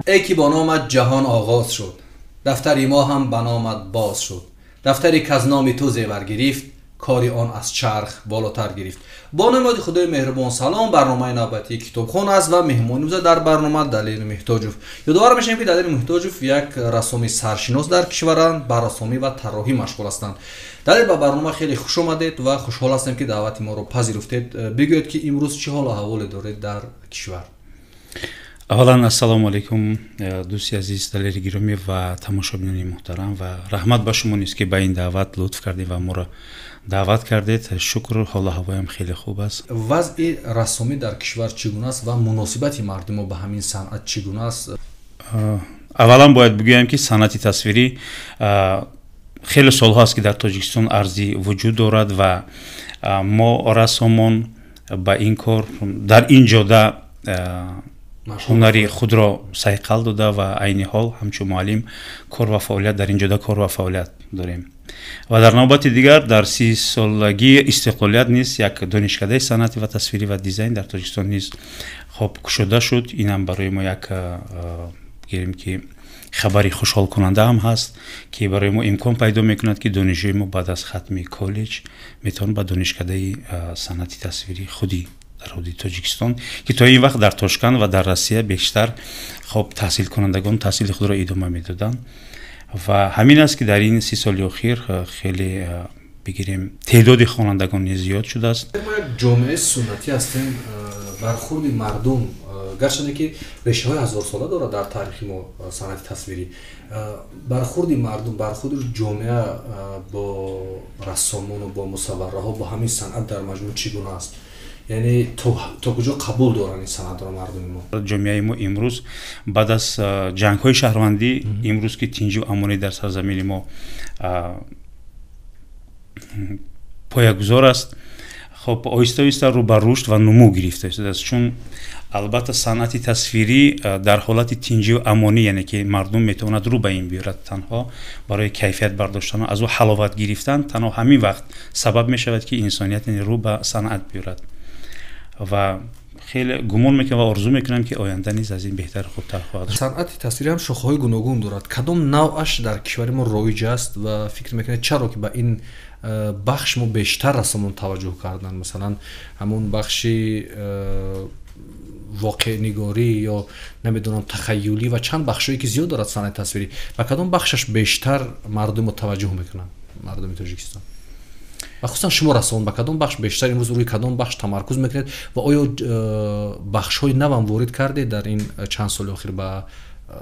Эй ки бо номат ҷаҳон оғоз шуд, дафтари мо ҳам ба номат боз шуд. Дафтаре ки аз номи ту зевар гирифт, кори он аз чарх болотар гирифт. Бо номи Худои меҳрубон салом. Барномаи навбатии Китобхон аст ва меҳмони имрӯза дар барнома Далер Муҳтоҷов. Ёдовар мешавем, ки Далер Муҳтоҷов як рассоми саршинос дар кишваранд, ба рассомӣ ва тарроҳӣ машғул ҳастанд. Далер, ба барнома хеле хуш омадед ва хушҳол ҳастем, ки даъвати моро пазируфтед. Бигӯед, ки имрӯз чӣ ҳолу аҳволе доред дар кишвар? Аввалан, ассалому алайкум, дӯсти азиз Далери гиромӣ ва тамошобинони муҳтарам, ва раҳмат ба шумо низ, ки ба ин даъват лутф кардед ва моро даъват кардед. Шукр, ҳолу ҳавоям хеле хуб аст. Вазъи рассомӣ дар кишвар чӣ гуна аст ва муносибати мардумо ба ҳамин санъат чӣ гуна аст? Аввалан бояд бигӯям, ки санъати тасвирӣ хеле солҳо аст, ки дар Тоҷикистон арзи вуҷуд дорад ва мо, рассомон, ба ин кор дар ин ҷода ҳунари худро сайқал дода ва айни ҳол ҳамчун муаллим кор ва фаъолият дар ин ҷода кор ва фаъолият дорем. Ва дар навбати дигар, дар 30-солагии истиқлолият низ як донишкадаи санъати ва тасвирӣ ва дизайн дар Тоҷикистон низ хоб кушода шуд. Инам барои мо як, гирем ки, хабари хушҳолкунанда ҳам ҳаст, ки барои мо имкон пайдо мекунад, ки донишҷӯи мо баъд аз хатми коллеҷ метавонад ба донишкадаи санъати тасвирӣ худи дар ҳудуди Тоҷикистон, ки то ин вақт дар Тошканд ва дар Россия бештар хоб таҳсилкунандагон таҳсили худро идома медоданд. Ва ҳамин аст, ки дар ин 30 соли охир хеле, бигирем, теъдоди хонандагон низ зиёд шудааст. Мо як ҷомеаи суннатӣ ҳастем. Бархурди мардум, гарчанде ки решаҳои ҳазорсола дорад дар таърихи мо санъати тасвирӣ, бархурди мардум, бархурди ҷомеа бо рассомону бо мусавварраҳо, бо ҳамин санъат дар маҷмӯъ чӣ гуна аст? Яъне то куҷо қабул доранд ин санъатро мардуми мо? Ҷомеаи мо имрӯз баъд аз ҷангҳои шаҳрвандӣ, имрӯз ки тинҷу амонӣ дар сарзамини мо поягузор аст, хоб оҳиста оҳиста рӯ ба рушд ва нумӯ гирифта истодааст. Чун албатта санъати тасвирӣ дар ҳолати тинҷию амонӣ, яъне ки мардум метавонад рӯ ба ин биёрад танҳо барои кайфият бардоштану аз ӯ ҳаловат гирифтан. Танҳо ҳамин вақт сабаб мешавад, ки инсоният рӯ ба санъат биёрад. Ва хеле гумон мекунам ва орзу мекунам, ки оянда низ аз ин беҳтар, хубтар хоҳад. Санъати тасвирӣ ҳам шохаҳои гуногун дорад. Кадом навъаш дар кишвари мо роиҷ аст ва фикр мекунед, чаро ки ба ин бахш мо бештар рассомон таваҷҷӯҳ карданд? Масалан, ҳамон бахши воқеънигорӣ ё, намедонам, тахаюлӣ ва чанд бахшҳое, ки зиёд дорад санъати тасвирӣ, ба кадом бахшаш бештар мардумо таваҷҷӯҳ мекунанд, мардуми Тоҷикистон ва хусусан шумо, рассомон, ба кадом бахш бештар имрӯз, рӯи кадом бахш тамаркуз мекунед ва оё бахшҳои навам ворид кардед дар ин чанд соли охир ба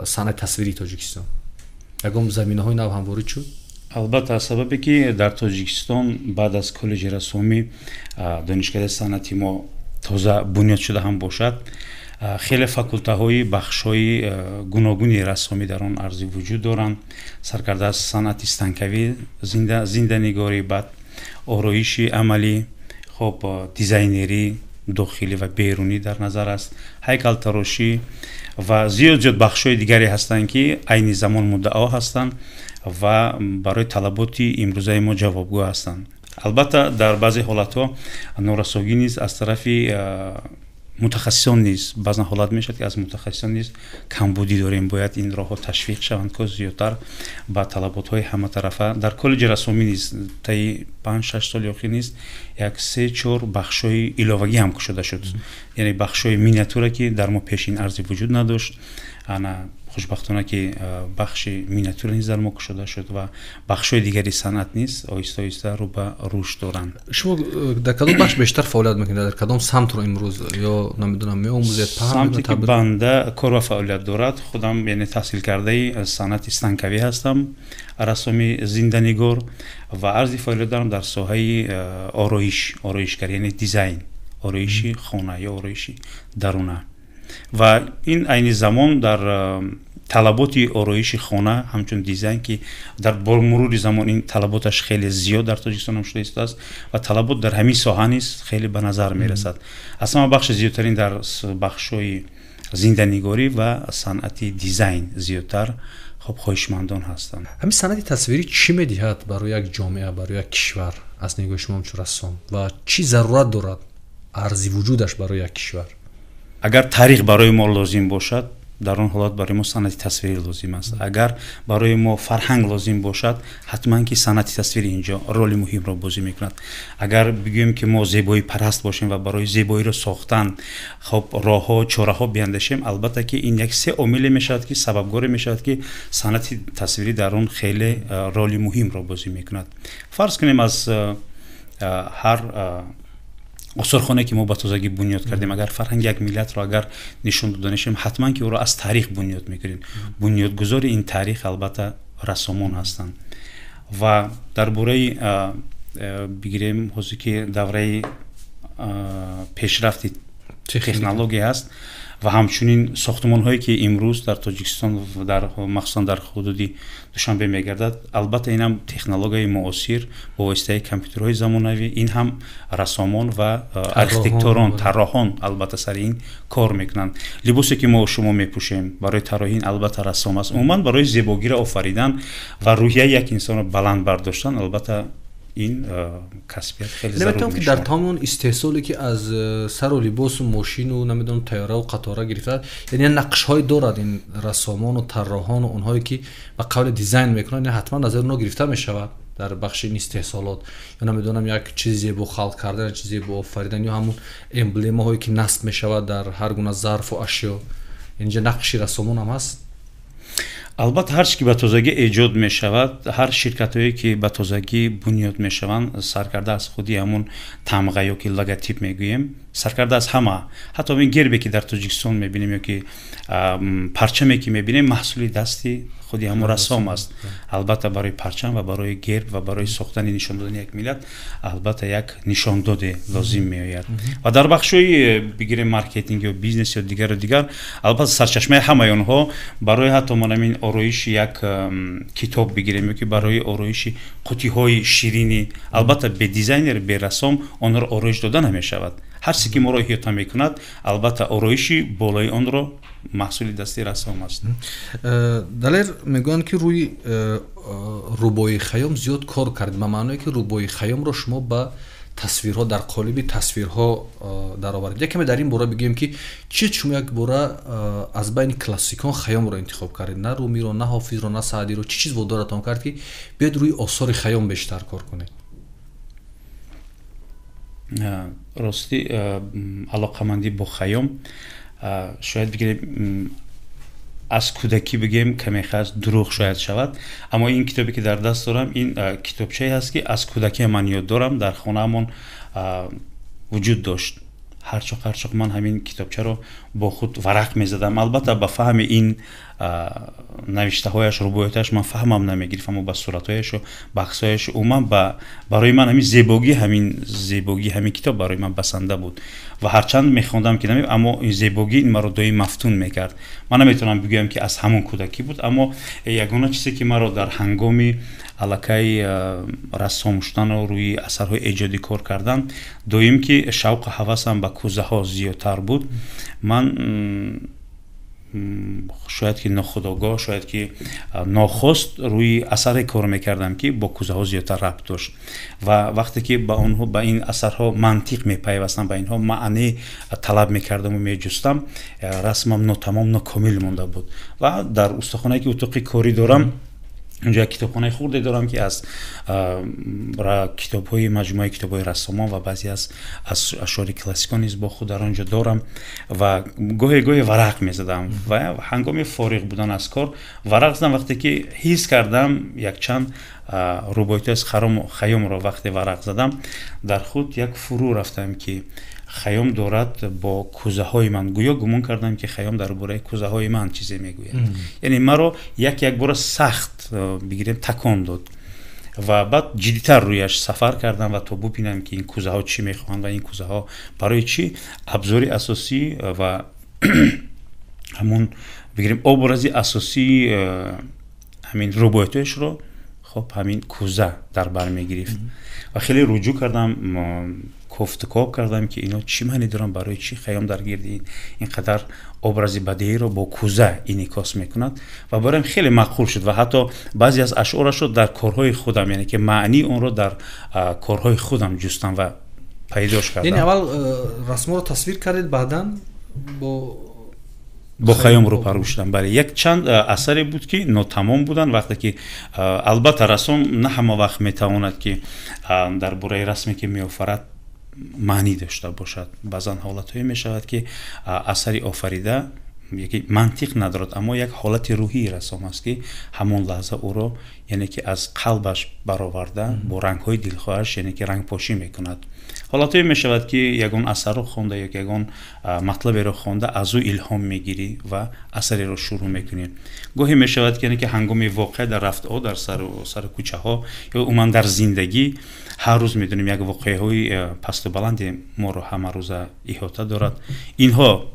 санъати тасвирии Тоҷикистон? Ягон заминаҳои нав ҳам ворид шуд? Албатта, аз сабабе ки дар Тоҷикистон баъд аз коллеҷи рассомӣ донишкадаи санъати мо тоза бунёд шуда ҳам бошад, хеле факултаҳои бахшҳои гуногуни рассомӣ дар он арзи вуҷуд доранд, саркарда аз санъати станковӣ, зинданигорӣ, баъд ороиши амалӣ, хоб дизайнерӣ дохилӣ ва берунӣ дар назар аст, ҳайкалтарошӣ ва зиёд зиёд бахшҳои дигаре ҳастанд, ки айни замон муддао ҳастанд ва барои талаботи имрӯзаи мо ҷавобгӯ ҳастанд. Албатта, дар баъзе ҳолатҳо норасогӣ низ аз тарафи мутахассисон низ баъзан ҳолат мешавад, ки аз мутахассисон низ камбудӣ дорем. Бояд ин роҳҳо ташвиқ шаванд, ки зиёдтар ба талаботҳои ҳаматарафа. Дар коллеҷи рассомӣ низ таи 5-6 соли охир низ як се чор бахшҳои иловагӣ ҳам кушода шуд, яъне бахшҳои миниатюра, ки дар мо пешин арзи вуҷуд надошт. Ана хушбахтона, ки бахши миниатюра низ дар мо кушода шуд ва бахшҳои дигари санъат низ оҳиста оҳиста рӯ ба рушд доранд. Шумо дар кадом бахш бештар фаъолият мекунед? Дар кадом самтро имрӯз ё, намедонам, меомӯзед? Самте ки банда кор ва фаъолият дорад, худам, яъне таҳсилкардаи санъати станковӣ ҳастам, рассоми зинданигор, ва арзи фаъолият дорам дар соҳаи ороиш, ороишгарӣ, яъне дизайн, ороиши хона ё ороиши даруна. Ва ин айни замон дар талаботи ороиши хона ҳамчун дизайн, ки дар бо мурури замон ин талаботаш хеле зиёд дар Тоҷикистон ҳам шуда истодааст ва талабот дар ҳамин соҳа низ хеле ба назар мерасад. Аз ҳама бахши зиёдтарин дар бахшҳои зинданигорӣ ва санъати дизайн зиёдтар хоб хоҳишмандон ҳастанд. Ҳамин санъати тасвирӣ чӣ медиҳад барои як ҷомеа, барои як кишвар аз нигоҳи шумо ҳамчун рассом ва чӣ зарурат дорад арзи вуҷудаш барои як кишвар? Агар таърих барои мо лозим бошад. дар он ҳолат барои мо санъати тасвирӣ лозим аст. Агар барои мо фарҳанг лозим бошад, ҳатман ки санъати тасвирӣ инҷо роли муҳимро бозӣ мекунад. Агар бигӯем ки мо зебоипараст бошем ва барои зебоиро сохтан хоб роҳҳо, чораҳо биандешем, албатта ки ин як се омиле мешавад ки сабабгоре мешавад ки санъати тасвирӣ дар он хеле роли муҳимро бозӣ мекунад. Фарз кунем аз ҳар осорхонае ки мо ба тозагӣ бунёд кардем, агар фарҳанги як миллатро агар нишон дода нашем, ҳатман ки ӯро аз таърих бунёд мекунем. Бунёдгузори ин таърих албатта рассомон ҳастанд. Ва дар бораи бигирем ҳозир ки давраи пешрафти технология аст ва ҳамчунин сохтмонҳое ки имрӯз дар Тоҷикистон дар махсусан дар ҳудуди Душанбе мегардад, албатта ин ҳам технологияи муосир бо воситаи компютерҳои замонавӣ, ин ҳам рассомон ва архитекторон, тарроҳон албатта сари ин кор мекунанд. Либосе ки мо шумо мепӯшем барои тарроҳӣ ин албатта рассом аст. Умуман барои зебогиро офаридан ва рӯҳияи як инсонро баланд бардоштан албатта ин касбият хеле зарур мешавад. Ки дар тамоми он истеҳсоле ки аз сару либосу мошину намедонам тайёраву қатора гирифта, яъне нақшҳое дорад ин рассомону тарроҳону онҳое ки ба қавли дизайн мекунанд, ҳатман назари онҳо гирифта мешавад дар бахши ин истеҳсолот, ё намедонам як чизи зебо халқ кардан, як чизи зебо офаридан, ё ҳамун эмблемаҳое ки насб мешавад дар ҳар гуна зарфу ашё. Инҷа нақши рассомон ҳам ҳаст. Албатта ҳар чизе ки ба тозагӣ эҷод мешавад, ҳар ширкатҳое ки ба тозагӣ бунёд мешаванд, саркарда аз худи ҳамун тамға ё ки логотип мегӯем, саркарда аз ҳама, ҳатто ин гербе ки дар Тоҷикистон мебинем ё ки парчаме ки мебинем, маҳсули дасти худи ҳамун рассом аст. Албатта барои парчам ва барои герб ва барои сохтани нишон додани як миллат албатта як нишондоде лозим меояд. Ва дар бахшҳои бигирем маркетинг ё бизнес ё дигару дигар, албатта сарчашмаи ҳамаи онҳо барои ҳатто манамин ороиши як китоб бигирем ё ки барои ороиши қутиҳои ширинӣ, албатта бе дизайнер, бе рассом онҳоро ороиш дода намешавад. Ҳар чизе ки моро иҳота мекунад, албатта ороиши болои онро маҳсули дасти рассом аст. Далер, мегӯянд ки рӯи рубоии Хайём зиёд кор кард, ба маъное ки рубоии Хайёмро шумо ба тасвирҳо, дар қолиби тасвирҳо даровардед. Якаме дар ин бора бигӯем ки чӣ шумо як бора аз байни классикон Хайёмро интихоб кардед, на Румиро, на Ҳофизро, на Саъдиро. Чӣ чиз водоратон кард ки биёед рӯи осори Хайём бештар кор кунед? Ростӣ алоқамандӣ бо Хайём шояд бигирем аз кӯдакӣ бигем каме хас дурӯғ шояд шавад, аммо ин китобе ки дар даст дорам, ин китобчае ҳаст ки аз кӯдакӣ ман ёд дорам, дар хонаамон вуҷуд дошт. Ҳарчоқ ман ҳамин китобчаро бо худ варақ мезадам. Албатта ба фаҳми ин навиштаҳояш, рубояташ ман фаҳмам намегирифт, аммо ба суратҳояшу ба аксҳояш умуман барои ман ҳамин зебогӣ ҳамин китоб барои ман басанда буд ва ҳарчанд мехондам ки аммо ин зебогӣ ин маро доим мафтун мекард. Ман наметавонам бигӯям ки аз ҳамон кӯдакӣ буд, аммо ягона чизе ки маро дар ҳангоми аллакай рассом шудану рӯи асарҳои эҷодӣ кор кардан доим ки шавқу ҳавасам ба кӯзаҳо зиёдтар буд, ман шояд ки нохудогоҳ, шояд ки нохост рӯи асаре кор мекардам ки бо кӯзаҳо зиёдтар рабт дошт ва вақте ки ба онҳо, ба ин асарҳо мантиқ мепайвастам, ба инҳо маъне талаб мекардаму меҷустам, расмам нотамом, нокомил монда буд. Ва дар устохонае ки утоқи корӣ дорам, унҷо як китобхонаи хурде дорам ки аз китобҳои маҷмӯаи китобҳои рассомон ва баъзе аз ашъори классикон низ бо худ дар он ҷо дорам ва гоҳе гоҳе варақ мезадам ва ҳангоми фориғ будан аз кор варақ задам. Вақте ки ҳис кардам якчанд рубоитҳои аз Хайёмро вақте варақ задам, дар худ як фурӯ рафтам ки Хайём дорад бо кӯзаҳои ман, гӯё гумон кардам ки Хайём дар бораи кӯзаҳои ман чизе мегӯяд. Яъне маро як бора сахт бигирем такон дод ва баъд ҷиддитар рӯяш сафар кардам ва то бубинам ки ин кӯзаҳо чӣ мехоҳанд ва ин кӯзаҳо барои чӣ абзори асосӣ ва ҳамун бигирем образи асосии ҳамин рубоятҳояшро хоб ҳамин кӯза дар бар мегирифт. Ва хеле руҷӯъ кардам, кофтукоб кардам ки ино чӣ маъне доранд, барои чӣ Хайём дар гирди ин қадар образи бадеиро бо кӯза инъикос мекунад ва бароям хеле маъқул шуд ва ҳатто баъзе аз ашъорашро дар корҳои худам, яъне ки маънии онро дар корҳои худам ҷустам ва пайдош кардам. Яъне аввал расмҳоро тасвир кардед, баъдан бо Бо Хайём рӯпарӯ шудам, бале. Як чанд асаре буд, ки нотамом буданд. Вақте ки, албатта, рассом на ҳама вақт метавонад, ки дар бораи расме, ки меофарад, маънӣ дошта бошад. Баъзан ҳолатҳое мешавад, ки асари офарида яке мантиқ надорад, аммо як ҳолати рӯҳии рассом аст, ки ҳамон лаҳза ӯро, яъне ки аз қалбаш бароварда, бо рангҳои дилхоҳаш, яъне ки рангпошӣ мекунад. Ҳолатҳое мешавад, ки ягон асарро хонда ё ягон матлаберо хонда, аз ӯ илҳом мегирӣ ва асареро шурӯъ мекунӣ. Гоҳе мешавад, ки яъне ки ҳангоми воқеа дар рафтуо, дар сару кӯчаҳо ё умуман дар зиндагӣ, ҳар рӯз медонем, як воқеаҳои пасту баланди моро ҳамарӯза иҳота дорад. Инҳо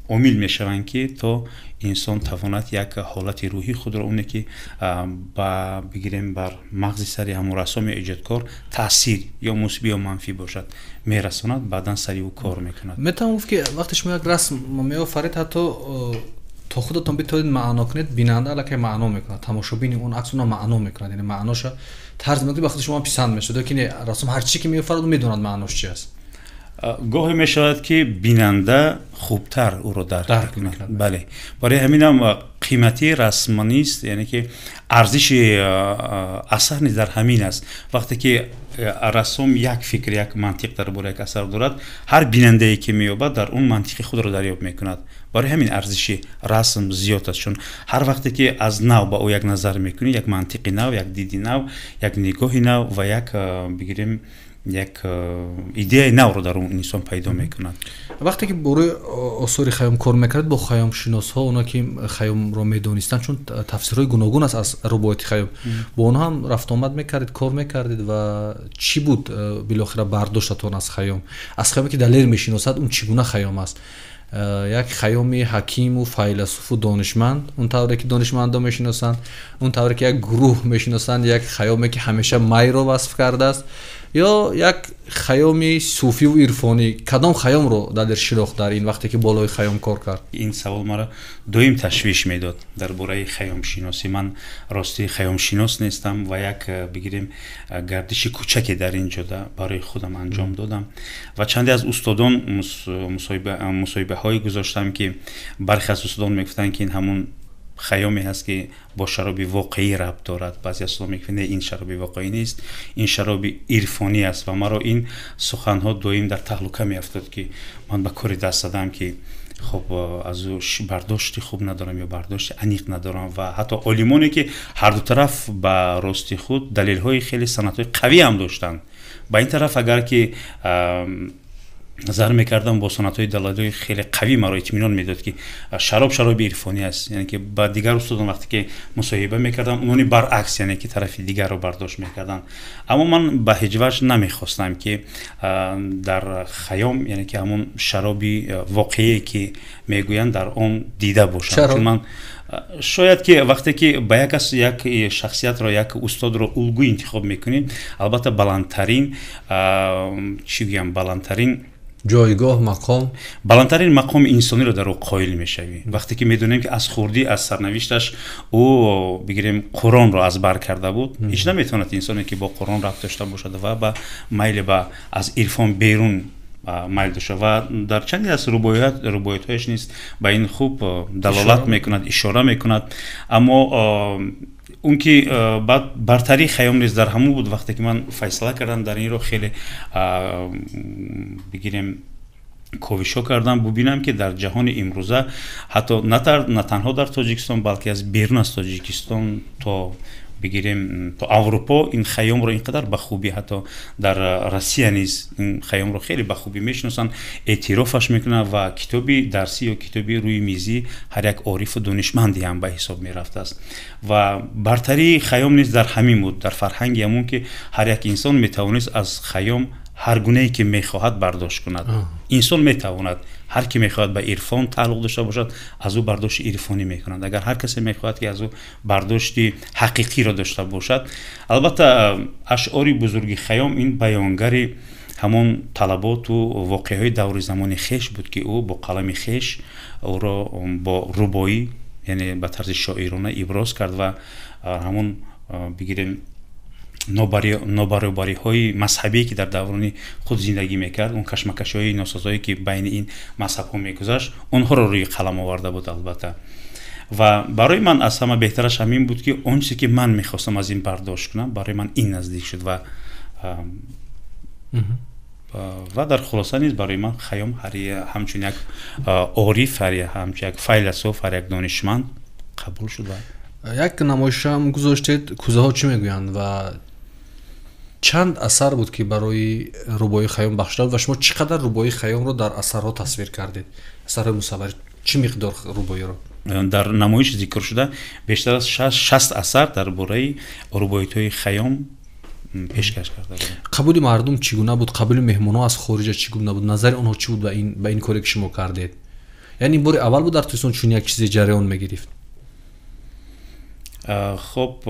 омил мешаванд, ки то инсон тавонад як ҳолати рӯҳии худро, оне ки ба бигирем, бар мағзи сари ҳамон рассоми эҷодкор таъсир ё мусбӣ ё манфӣ бошад, мерасонад, баъдан сари ӯ кор мекунад. Метавон гуфт, ки вақте шумо як расм меофаред, ҳатто то худатон битавонед маъно кунед, бинанда аллакай маъно мекунад, тамошобини он акс уна маъно мекунад, яъне маъноша тарз мекунад, ба худи шумо писанд мешавад, ки не, рассом ҳар чӣ ки меофарад, ӯ медонад маънош чи аст? Гоҳе мешавад, ки бинанда хубтар ӯро дарк мекунад, бале. Барои ҳаминам қимати расм нест, яъне ки арзиши асар низ дар ҳамин аст. Вақте ки рассом як фикр, як мантиқ дар бораи як асар дорад, ҳар бинандае ки меёбад, дар он мантиқи худро дарёб мекунад. Барои ҳамин арзиши расм зиёд аст, чун ҳар вақте ки аз нав ба ӯ як назар мекунӣ, як мантиқи нав, як диди нав, як нигоҳи нав ва як, бигирем, як идеяи навро дар он инсон пайдо мекунад. Вақте ки бораи осори Хайём кор мекардед, бо хайёмшиносҳо, оно ки Хайёмро медонистанд, чун тафсирҳои гуногун аст аз рубоияти Хайём, бо онҳо ҳам рафтуомад мекардед, кор мекардед ва чӣ буд билохира бардоштатон аз Хайём, аз Хайёме ки Далер мешиносад? Он чӣ гуна Хайём аст? Як Хайёми ҳакиму файласуфу донишманд, он тавре ки донишмандо мешиносанд, он тавре ки як гурӯҳ мешиносанд, як Хайёме ки ҳамеша майро васф кардааст, ё як Хайёми суфиву ирфонӣ? Кадом Хайёмро Далер шинохт дар ин вақте ки болои Хайём кор кард? Ин савол маро доим ташвиш медод дар бораи хайёмшиносӣ. Ман рости хайёмшинос нестам ва як, бигирем, гардиши кӯчаке дар ин ҷода барои худам анҷом додам ва чанде аз устодон мусоҳибаҳое гузоштам, ки бархе аз устодон мегуфтанд, ки ин ҳамун хайёме ҳаст, ки бо шароби воқеӣ рабт дорад. Баъзе аз устодон мегуфтанд, не, ин шароби воқеӣ нест, ин шароби ирфонӣ аст. Ва маро ин суханҳо доим дар таҳлука меафтод, ки ман ба коре даст задам, ки хуб, аз ӯ бардошти хуб надорам ё бардошти аниқ надорам. Ва ҳатто олимоне, ки ҳарду тараф ба рости худ далелҳои хеле санадҳои қавӣ ҳам доштанд, ба ин тараф агар ки назар мекардам, бо санадҳои далелҳои хеле қавӣ маро итминон медод, ки шароб шароби ирфонӣ аст. Яъне ки ба дигар устодон вақте ки мусоҳиба мекардам, онони баръакс, яъне ки тарафи дигарро бардошт мекарданд. Аммо ман ба ҳеҷ ваҷҳ намехостам, ки дар Хайём, яъне ки ҳамон шароби воқеие, ки мегӯянд, дар он дида бошам. Чун ман шояд ки вақте ки ба як кас, як шахсиятро, як устодро улгӯ интихоб мекунӣ, албатта, баландтарин, чӣ гӯям, баландтарин ҷойгоҳ, мақом. Баландтарин мақоми инсониро дар ӯ қоил мешавӣ. Вақте ки медонем, ки аз хурдӣ, аз сарнавишташ ӯ, бигирем, Қуръонро аз бар карда буд, ҳеҷ наметавонад инсоне, ки бо Қуръон рабт дошта бошад ва ба майли ба аз ирфон берун майл дошта, ва дар чанде аз рубоятҳояш низ ба ин хуб далолат мекунад, ишора мекунад. Аммо он ки баъд бартарии Хайём низ дар ҳамон буд. Вақте ки ман файсала кардам, дар инро хеле, бигирем, ковишҳо кардам, бубинам, ки дар ҷаҳони имрӯза, ҳатто на танҳо дар Тоҷикистон, балки аз берун аз Тоҷикистон то, бигирем, то Аврупо ин Хайёмро ин қадар ба хубӣ, ҳатто дар Россия низ ин Хайёмро хеле ба хубӣ мешиносанд, эътирофаш мекунанд ва китоби дарсӣ ё китоби рӯи мизӣ ҳар як орифу донишманде ҳам ба ҳисоб мерафтааст. Ва бартарии Хайём низ дар ҳамин буд, дар фарҳанги ҳамон, ки ҳар як инсон метавонист аз Хайём ҳар гунае ки мехоҳад бардошт кунад. Инсон метавонад, ҳар ки мехоҳад ба ирфон тааллуқ дошта бошад, аз ӯ бардошти ирфонӣ мекунад, агар ҳар касе мехоҳад, ки аз ӯ бардошти ҳақиқиро дошта бошад. Албатта, ашъори бузурги Хайём ин баёнгари ҳамон талаботу воқеаҳои даври замони хеш буд, ки ӯ бо қалами хеш ӯро бо рубоӣ, яъне ба тарзи шоирона иброз кард ва ҳамон, бигирем, Нобаробариҳои мазҳабие, ки дар даврони худ зиндагӣ мекард, он кашмакашиҳои носозое, ки байни ин мазҳабҳо мегузашт, онҳоро рӯи қалам оварда буд албатта. Ва барои ман аз ҳама беҳтараш ҳамин буд, ки он чизе, ки ман мехостам аз ин бардошт кунам, барои ман ин наздик шуд ва дар хулоса низ барои ман Хайём ҳамчун як ориф, ҳамчун як файласуф, ҳар як донишманд қабул шуд. Як намоишам гузоштед, кӯзаҳо чӣ мегӯянд, ва чанд асар буд, ки барои рубоии Хайём бахшида ва шумо чӣ қадар рубоии Хайёмро дар асарҳо тасвир кардед? Асарҳои мусаввар чӣ миқдор рубоиро? Дар намоиш зикр шуда бештар аз 60 асар дар бораи рубоиятҳои Хайём пешкаш карда будем. Қабули мардум чӣ гуна буд? Қабули меҳмонҳо аз хориҷа чӣ гуна буд? Назари онҳо чӣ буд ба ин коре, ки шумо кардед? Яъне ин бори аввал буд дар Тоҷикистон чунин як чизе ҷараён мегирифт? Хуб,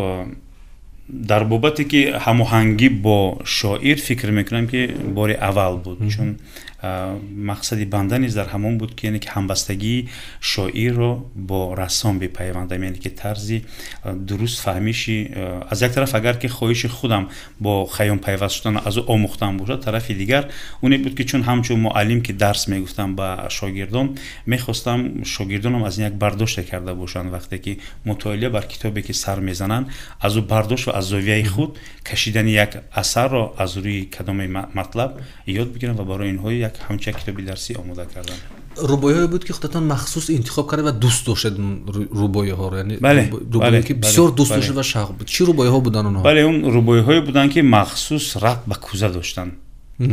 дар бобате ки ҳамоҳангӣ бо шоир, фикр мекунам, ки бори аввал буд, чун мақсади банда низ дар ҳамон буд, ки яъне ки ҳамбастагии шоирро бо рассом бипайвандам, яъне ки тарзи дуруст фаҳмиши. Аз як тараф, агар ки хоҳиши худам бо Хайём пайваст шудан, аз ӯ омӯхтан бошад, тарафи дигар оне буд, ки чун ҳамчун муаллим, ки дарс мегуфтам ба шогирдон, мехостам шогирдонам аз ин як бардоште карда бошанд, вақте ки мутолиа бар китобе ки сар мезананд, аз ӯ бардошт ва аз зовияи худ кашидани як асарро аз рӯи кадоме матлаб ёд бигиранд ва барои инҳо як ҳамчун як китоби дарсӣ омода кардам. Рубоиҳое буд, ки худатон махсус интихоб карда ва дӯст доштед рубоиҳоро, яъне рубоие, ки бисёр дӯст доштед ва шавқ буд. Чӣ рубоиҳо буданд онҳо? Бале, он рубоиҳое буданд, ки махсус рабт ба кӯза доштанд,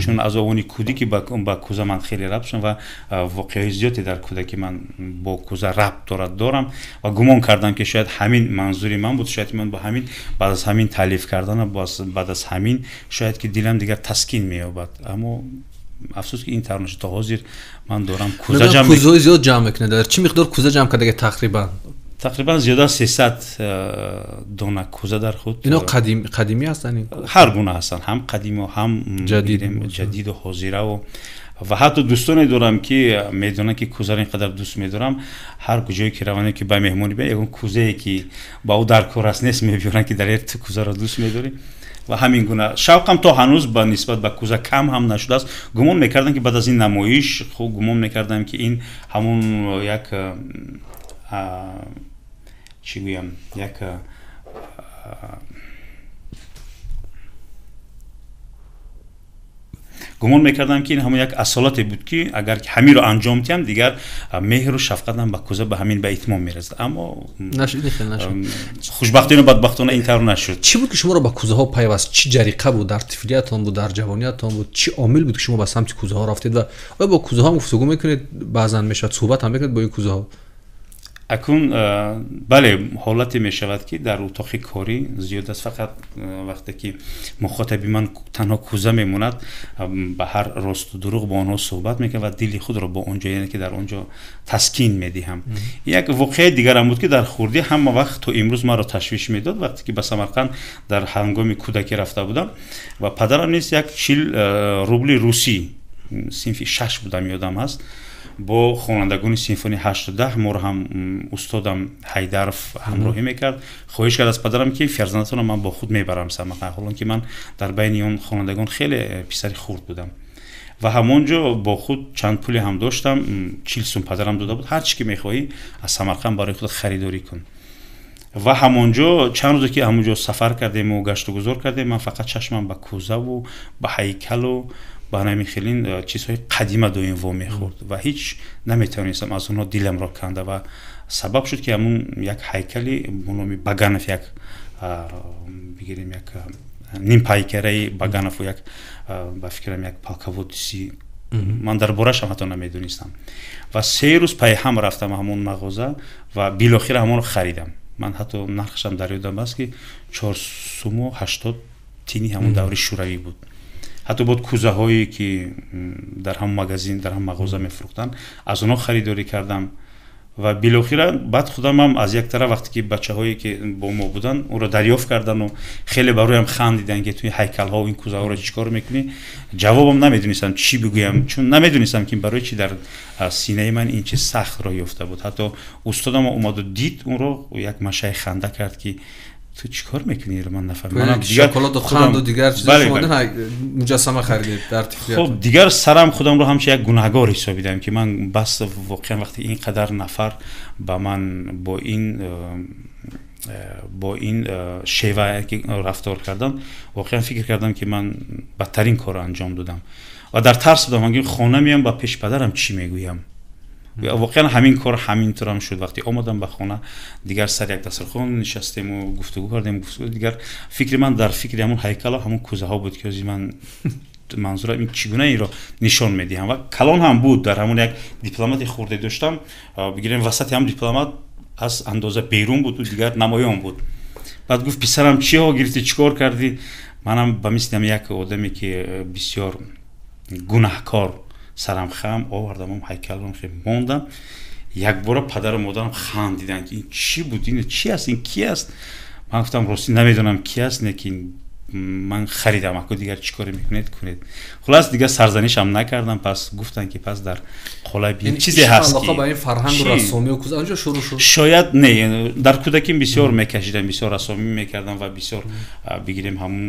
чун аз овони кӯдаки ба кӯза ман хеле рабт шудам ва воқеаҳои зиёде дар кӯдаки ман бо кӯза рабт дорад дорам ва гумон кардам, ки шояд ҳамин манзури ман буд, шояд ман бо ҳамин, баъд аз ҳамин таълиф кардана, баъд аз ҳамин шояд ки дилам дигар таскин меёбад. Аммо афсӯс, ки ин тавр нашуд. То ҳозир ман дорам кӯза ҷамъ. Кӯзаҳои зиёд ҷамъ мекунед. Дар чӣ миқдор кӯза ҷамъ кардаги тақрибан? Тақрибан зиёда аз 300 дона кӯза дар худ. Ино қадимӣ ҳастанд? Ҳар гуна ҳастанд, ҳам қадиму, ҳам ҷадиду ҳозираву. Ва ҳатто дӯстоне дорам, ки медонанд, ки кӯзаро ин қадар дӯст медорам, ҳар куҷое ки раванд, ки ба меҳмонӣ биёяд, ягон кӯзае, ки ба ӯ дар кор аст, нест, мебиёранд, ки дар ту кӯзаро дӯст медорӣ. Ва ҳамин гуна шавқам то ҳанӯз ба нисбат ба кӯза кам ҳам нашудааст. Гумон мекардам, ки баъд аз ин намоиш, хуб, гумон мекардам, ки ин ҳамун як, чӣ гӯям, як гумон мекардам, ки ин ҳамон як асолате буд, ки агар ҳаминро анҷом диҳам, дигар меҳру шафқатам ба кӯза ба ҳамин ба итмом мерасад. Аммо хушбахтону бадбахтона ин тавр нашуд. Чӣ буд, ки шуморо ба кӯзаҳо пайваст? Чӣ ҷариқа буд? Дар тифлиятон буд, дар ҷавониятон буд? Чӣ омил буд, ки шумо ба самти кӯзаҳо рафтед? Ва оё бо кӯзаҳо ҳам гуфтугӯ мекунед? Баъзан мешавад, суҳбат ҳам мекунед бо ин кӯзаҳо? Акун бале, ҳолате мешавад, ки дар утоқи корӣ зиёд аст, фақат вақте ки мухотаби ман танҳо кӯза мемонад, ба ҳар росту дурӯғ бо онҳо суҳбат мекунам ва дили худро бо он ҷо, яъне ки дар он ҷо таскин медиҳам. Як воқеаи дигарам буд, ки дар хурдӣ ҳама вақт то имрӯз маро ташвиш медод. Вақте ки ба Самарқанд дар ҳангоми кӯдакӣ рафта будам ва падарам низ як 40 рубли русӣ, синфи шаш будам, ёдам ҳаст, бо хонандагони синфони 8-10 моро ҳам устодам Ҳайдаров ҳамроҳӣ мекард, хоҳиш кард аз падарам, ки фарзандатонро ман бо худ мебарам Самарқанд, ҳолон ки ман дар байни он хонандагон хеле писари хурд будам. Ва ҳамон ҷо бо худ чанд пуле ҳам доштам, 40 сум падарам дода буд, ҳар чӣ ки мехоҳӣ аз Самарқанд барои худ харидорӣ кун. Ва ҳамон ҷо чанд рӯзе ки ҳамон ҷо сафар кардему гаштугузор кардем, ман фақат чашмам ба кӯзаву ба ҳайкалу ба ҳамин хелин чизҳои қадима доим вомехӯрд ва ҳеҷ наметавонистам аз онҳо диламро канда. Ва сабаб шуд, ки ҳамун як ҳайкали бо номи Баганов, як бигирем, як нимпайкараи Баганову, як ба фикрам як полководец и, ман дар борашам ҳатто намедонистам. Ва 3 рӯз пайҳам рафтам ҳамон мағоза ва билохира ҳамонро харидам. Ман ҳатто нархашам дар ёдам аст, ки 4 суму 80 тини ҳамон даври шӯравӣ буд. Ҳатто бод кӯзаҳое, ки дар ҳам магазин, дар ҳам мағоза мефурӯхтанд, аз онҳо харидорӣ кардам. Ва билохира баъд худамам аз як тараф, вақте ки бачаҳое, ки бо мо буданд, ӯро дарёфт кардану хеле бароям хандиданд, ки ту ин ҳайкалҳо, ин кӯзаҳоро чӣ кор мекунӣ, ҷавобам намедонистам чӣ бигӯям, чун намедонистам, ки барои чӣ дар синаи ман ин чиз сахт роҳ ёфта буд. Ҳатто устодам омаду дид онро, як машаи ханда кард, ки Ту чӣ кор мекунӣ? Ман нафаҳмидам. Шоколад ва қанд ва дигар чизҳо шумо муҷассама харидед дар тифлият. Хуб, дигар сарам худамро ҳамчун як гунаҳгор ҳисобидам, ки ман бас воқеан вақте ин қадар нафар ба ман бо ин шева ки рафтор кардам, воқеан фикр кардам, ки ман бадтарин корро анҷом додам ва дар тарс будам, ки хона меям ба пеши падарам чӣ мегӯям. Воқеан ҳамин кор ҳамин турам шуд. Вақте омадам ба хона, дигар сар як дастархон нишастем ва гуфтугӯ кардем. Гуфтугӯ дигар фикри ман дар фикри ҳамон ҳайкал ва ҳамон кӯзаҳо буд, ки ман манзурам ин чӣ гуна инро нишон медиҳам. Ва калон ҳам буд, дар ҳамон як дипломати хурде доштам, бигирем васати ҳам дипломат аз андоза берун буд ва дигар намоён буд. Баъд гуфт писарам чиҳо гирифтӣ, чӣ кор кардӣ? Манам ба мисли як одаме ки бисёр гунаҳкор сарам хам овардам, ҳам ҳайкалро хеле мондам. Якбора падару модарам хандиданд, ки ин чӣ буд, ин чӣ аст, ин ки аст? Ман гуфтам ростӣ намедонам ки аст, лекин ман харидам, аку дигар чӣ коре мекунед кунед. Хулас дигар сарзанишам накардам. Пас гуфтанд, ки пас дар қолаби ин чизе ҳаст, ки ба ин фарҳангу рассомӣ ва кӯза анҷо шурӯъ шуд. Шояд не, дар кӯдаким бисёр мекашидам, бисёр рассомӣ мекардам ва бисёр бигирем ҳамун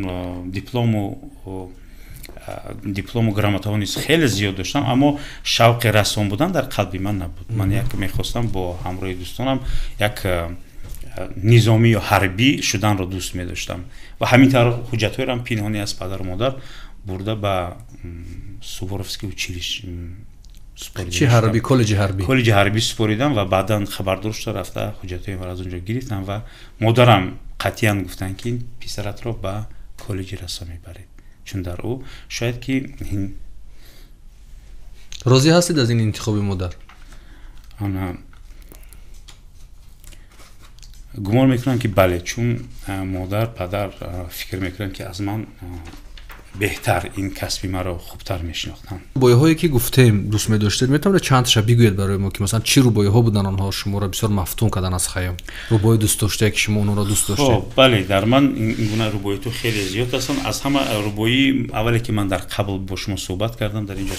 диплому грамотаҳо низ хеле зиёд доштам, аммо шавқи рассом будан дар қалби ман набуд. Ман як мехостам бо ҳамроҳи дӯстонам як низомӣ ё ҳарбӣ шуданро дӯст медоштам ва ҳамин тавр ҳуҷҷатҳоеро пинҳонӣ аз падару модар бурда ба Суворовский училище чӣ ҳарбӣ, коллеҷи ҳарбӣ, коллеҷи ҳарбӣ супоридам ва баъдан хабардор шуда рафта ҳуҷҷатҳои маро аз он ҷо гирифтам ва модарам қатъиян гуфтанд, ки писаратро ба коллеҷи рассомӣ баред, чун дар ӯ шояд ки розӣ ҳастед аз ин интихоби модар? Ана гумон мекунам, ки бале, чун модар падар фикр мекунам, ки аз ман беҳтар ин касби маро хубтар мешинохтанд. Рубоиҳое ки гуфтем дӯст медоштед, метавонед чандташа бигӯед барои мо, ки масалан чӣ рубоиҳо буданд, онҳо шуморо бисёр мафтун карданд аз Хайём? Рубоии дӯст доштае, ки шумо онҳоро дӯст доштед. Хоб, бале, дар ман ин гуна рубоиҳо хеле зиёд ҳастанд. Аз ҳама рубоии аввале, ки ман дар қабл бо шумо суҳбат кардам, дар инҷо,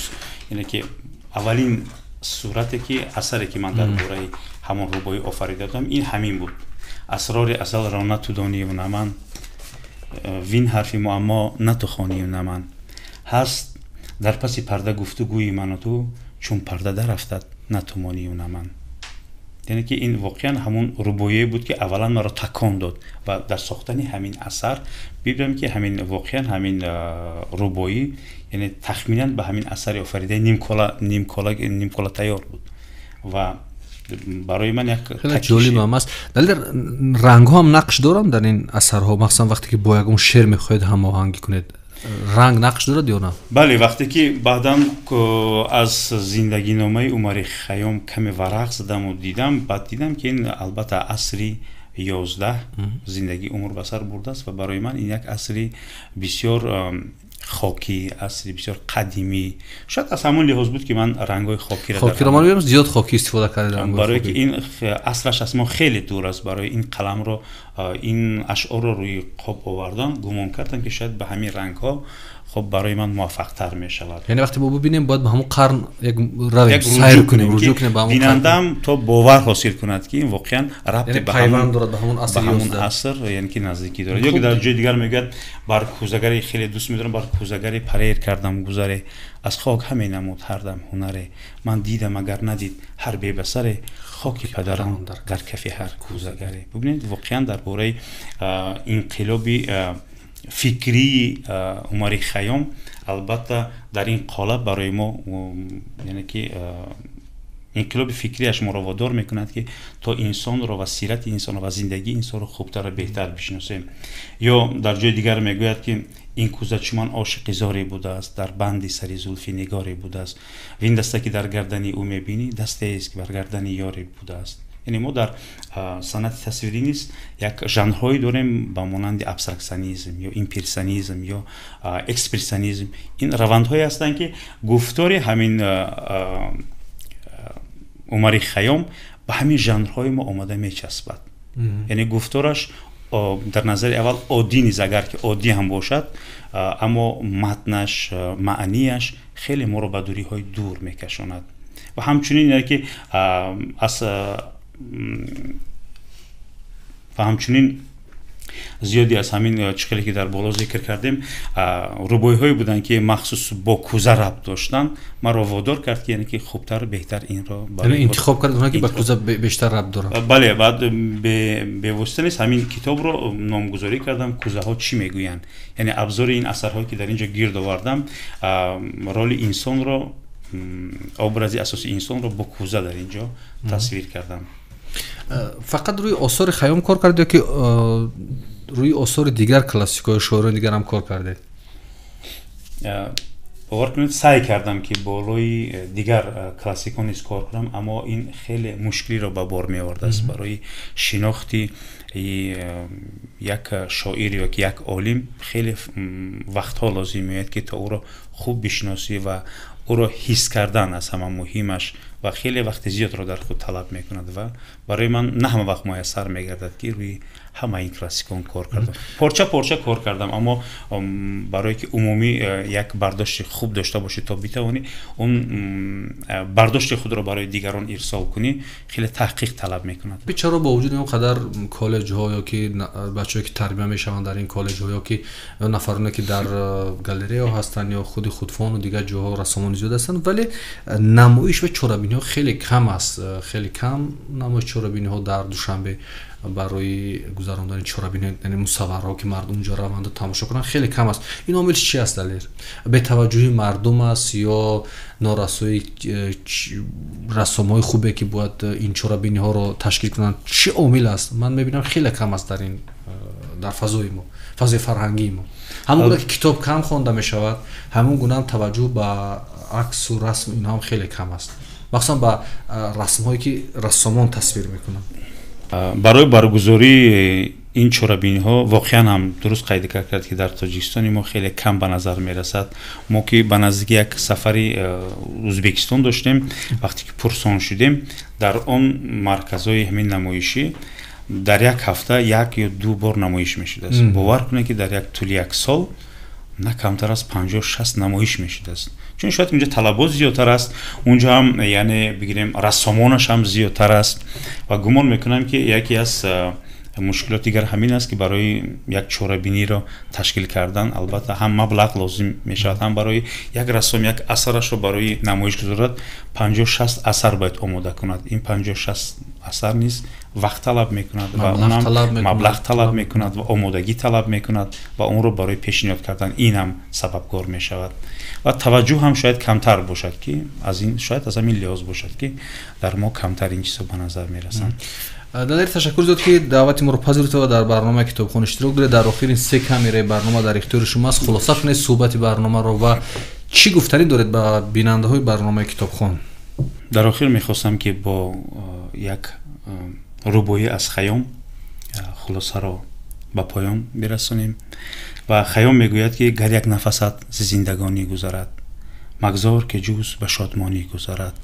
яъне ки аввалин сурате ки асаре ки ман дар бораи ҳамон рубоӣ офарида будам, ин ҳамин буд: асрори азалро на ту донию на ман, вин ҳарфи муаммо на ту хонию на ман, ҳаст дар паси парда гуфтугӯи ману ту, чун парда дарафтад на ту монию на ман. Яъне ки ин воқеан ҳамон рубоие буд, ки аввалан маро такон дод ва дар сохтани ҳамин асар бибинам, ки ҳамин воқеан ҳамин рубоӣ, яъне тахминан ба ҳамин асари офаридаи нимкола тайёр буд ва барои ман як хеле ҷолиб ҳам аст. Далер, рангҳо ҳам нақш доранд дар ин асарҳо, махсусан вақте ки бо ягон шеър мехоҳед ҳамоҳангӣ кунед, ранг нақш дорад ё на? Бале, вақте ки баъдан аз зиндагиномаи Умари Хайём каме варақ задаму дидам, баъд дидам, ки ин албатта асри 11 зиндагӣ умр ба сар бурдааст ва барои ман ин як асри бисёр хокӣ, асри бисёр қадимӣ. Шояд аз ҳамон лиҳоз буд, ки ман рангҳои хокиро хокиро ман мебинам, зиёд хокӣ истифода кардед. Барое ки ин асраш аз мо хеле дур аст, барои ин қаламро, ин ашъорро рӯи қоб овардан, гумон кардам, ки шояд ба ҳамин рангҳо хоб барои ман муваффақтар мешавад. Яъне вақте мо бибинем, бояд ба ҳамон қарн як равем, сайр кунем, руҷӯъ кунем ба ҳамон бинандаам, то бовар ҳосил кунад, ки ин воқеан рабте ба пайванд дорад ба ҳамон аср, ба ҳамон аср, яъне ки наздикӣ дорад. Ё ки дар ҷои дигар мегӯяд: бар кӯзагаре хеле дӯст медорам, бар кӯзагаре парер кардам гузаре, аз хок ҳаме намуд ҳардам ҳунаре, ман дидам агар надид ҳар бебасаре, хоки падарон дар кафи ҳар кӯзагаре. Бубинед, воқеан дар бораи инқилоби фикрии Умари Хайём албатта дар ин қолаб барои мо, яъне ки инқилоби фикрияш моро водор мекунад, ки то инсонро ва сирати инсонро ва зиндагии инсонро хубтару беҳтар бишиносем. Ё дар ҷои дигар мегӯяд, ки ин кӯза чуман ошиқи зоре будааст, дар банди сари зулфи нигоре будааст, вин даста ки дар гардани ӯ мебинӣ, дастаест ки бар гардани ёре будааст. Яъне мо дар санъати тасвирӣ низ як жанрҳое дорем ба монанди абстракционизм ё импрессионизм ё экспрессионизм. Ин равандҳое ҳастанд, ки гуфтори ҳамин Умари Хайём ба ҳамин жанрҳои мо омада мечаспад. Яъне гуфтораш дар назари аввал оддӣ низ, агар ки оддӣ ҳам бошад, аммо матнаш, маънияш хеле моро ба дуриҳои дур мекашонад. Ва ҳамчунин яъне ки аз ва ҳамчунин Зиёди аз ҳамин чиқеле ки дар боло зикр кардем, рубоиҳое буданд, ки махсус бо кӯза рабт доштанд, маро водор кард, ки яъне ки хубтар, беҳтар инро интихоб кард, онҳое ки ба кӯза бештар рабт доранд. Бале, баъд бевосита нест ҳамин китобро номгузорӣ кардам «Кӯзаҳо чӣ мегӯянд», яъне абзори ин асарҳое ки дар ин ҷо гирд овардам, роли инсонро, образи асосии инсонро бо кӯза дар ин ҷо тасвир кардам. Фақат рӯи осори Хайём кор кардед ё ки рӯи осори дигар классикҳои шоирони дигар ҳам кор кардед? Бовар кунед, саъй кардам, ки болои дигар классикон низ кор кунам, аммо ин хеле мушкилиро ба бор меовардааст. Барои шинохти як шоир ё ки як олим хеле вақтҳо лозим меояд, ки то ӯро хуб бишносӣ ва ӯро ҳис кардан аз ҳама муҳимаш ва хеле вақти зиёдро дар худ талаб мекунад ва барои ман на ҳама вақт муяссар мегардад, ки рӯи ҳама ин классикон кор кардам. Порча порча кор кардам, аммо барое ки умумӣ як бардошти хуб дошта бошӣ, то битавонӣ он бардошти худро барои дигарон ирсол кунӣ, хеле таҳқиқ талаб мекунад. Чаро бо вуҷуди он қадар коллеҷҳо ё ки бачаҳое ки тарбия мешаванд дар ин коллеҷҳо ё ки нафароне ки дар галереяҳо ҳастанд ё худи худфону дигар ҷоҳо рассомони зиёд ҳастанд, вале намоиш ва чорабиниҳо хеле кам аст, хеле кам намоиш чорабиниҳо дар Душанбе барои гузарондани чорабиниҳо, яъне мусавварҳо ки мардум унҷо раванду тамошо кунанд, хеле кам аст. Ин омилш чи аст, Далер? Бетаваҷҷӯҳи мардум аст ё норасоии рассомҳои хубе, ки бояд ин чорабиниҳоро ташкил кунанд? Чӣ омил аст? Ман мебинам, хеле кам аст дар ин дар фазои мо, фазои фарҳангии мо. Ҳамон гуна ки китоб кам хонда мешавад, ҳамон гуна ҳам таваҷҷӯҳ ба аксу расм инҳо ҳам хеле кам аст, махсусан ба расмҳое ки рассомон тасвир мекунанд. Барои баргузории ин чорабиниҳо воқеан ҳам дуруст қайд кард, ки дар Тоҷикистони мо хеле кам ба назар мерасад. Мо ки ба наздики як сафари Ӯзбекистон доштем, вақте ки пурсон шудем, дар он марказҳои ҳамин намоишӣ дар як ҳафта як ё ду бор намоиш мешудааст. Бовар кунед, ки дар як тӯли як сол на камтар аз 50-60 намоиш мешудааст, чун шояд унҷо талабот зиёдтар аст, унҷо ҳам яъне бигирем рассомонаш ҳам зиёдтар аст. Ва гумон мекунам, ки яке аз мушкилоти дигар ҳамин аст, ки барои як чорабиниро ташкил кардан албатта ҳам маблағ лозим мешавад, ҳам барои як рассом як асарашро барои намоиш гузорад, 50-60 асар бояд омода кунад. Ин 50-60 асар низ вақт талаб мекунад ва маблағ талаб мекунад ва омодагӣ талаб мекунад ва онро барои пешниҳод кардан ин ҳам сабабгор мешавад. Ва таваҷҷӯҳ ҳам шояд камтар бошад, ки аз ин шояд аз ҳамин лиҳоз бошад, ки дар мо камтар ин чизҳо ба назар мерасанд. Далер, ташаккур зиёд, ки даъвати моро пазируфта ва дар барномаи Китобхон иштирок доред. Дар охир се камераи барнома дар ихтиёри шумо аст. Хулоса кунед суҳбати барномаро ва чӣ гуфтанӣ доред ба бинандаҳои барномаи Китобхон? Дар охир мехостам, ки бо як рубоӣ аз Хайём хулосаро ба поён бирасонем. Ва Хайём мегӯяд, ки гар як нафасат зи зиндагонӣ гузарад, магзор ки ҷуз ба шодмонӣ гузарад.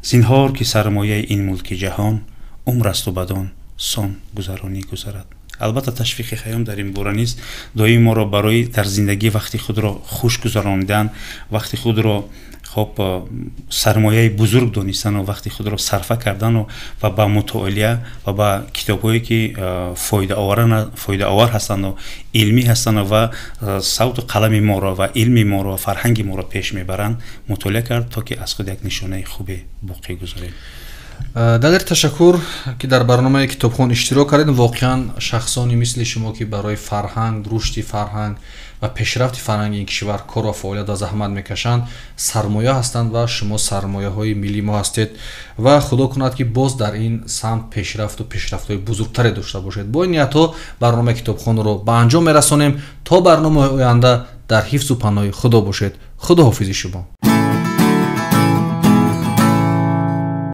Зинҳор ки сармояи ин мулки ҷаҳон умр асту бадон сон гузаронӣ гузарад. Албатта, ташвиқи Хайём дар ин бора низ доим моро барои дар зиндагӣ вақти худро хуш гузаронидан, вақти худро хоб сармояи бузург донистану вақти худро сарфа кардану ва ба мутолиа ва ба китобҳое ки фоидаовар ҳастанду илмӣ ҳастанду ва савту қалами моро ва илми моро ва фарҳанги моро пеш мебаранд мутолиа кард, то ки аз худ як нишонаи хубе боқӣ гузорем. Далер, ташаккур, ки дар барномаи Китобхон иштирок кардед. Воқеан, шахсони мисли шумо, ки барои фарҳанг, рушди фарҳанг ва пешрафти фарҳанги ин кишвар кор ва фаъолият ва заҳмат мекашанд, сармоя ҳастанд ва шумо сармояҳои миллии мо ҳастед. Ва худо кунад, ки боз дар ин самт пешрафту пешрафтҳои бузургтаре дошта бошед. Бо ин ниятҳо барномаи Китобхонро ба анҷом мерасонем. То барномаҳои оянда дар ҳифзу паноҳи Худо бошед. Худоҳофизи шумо.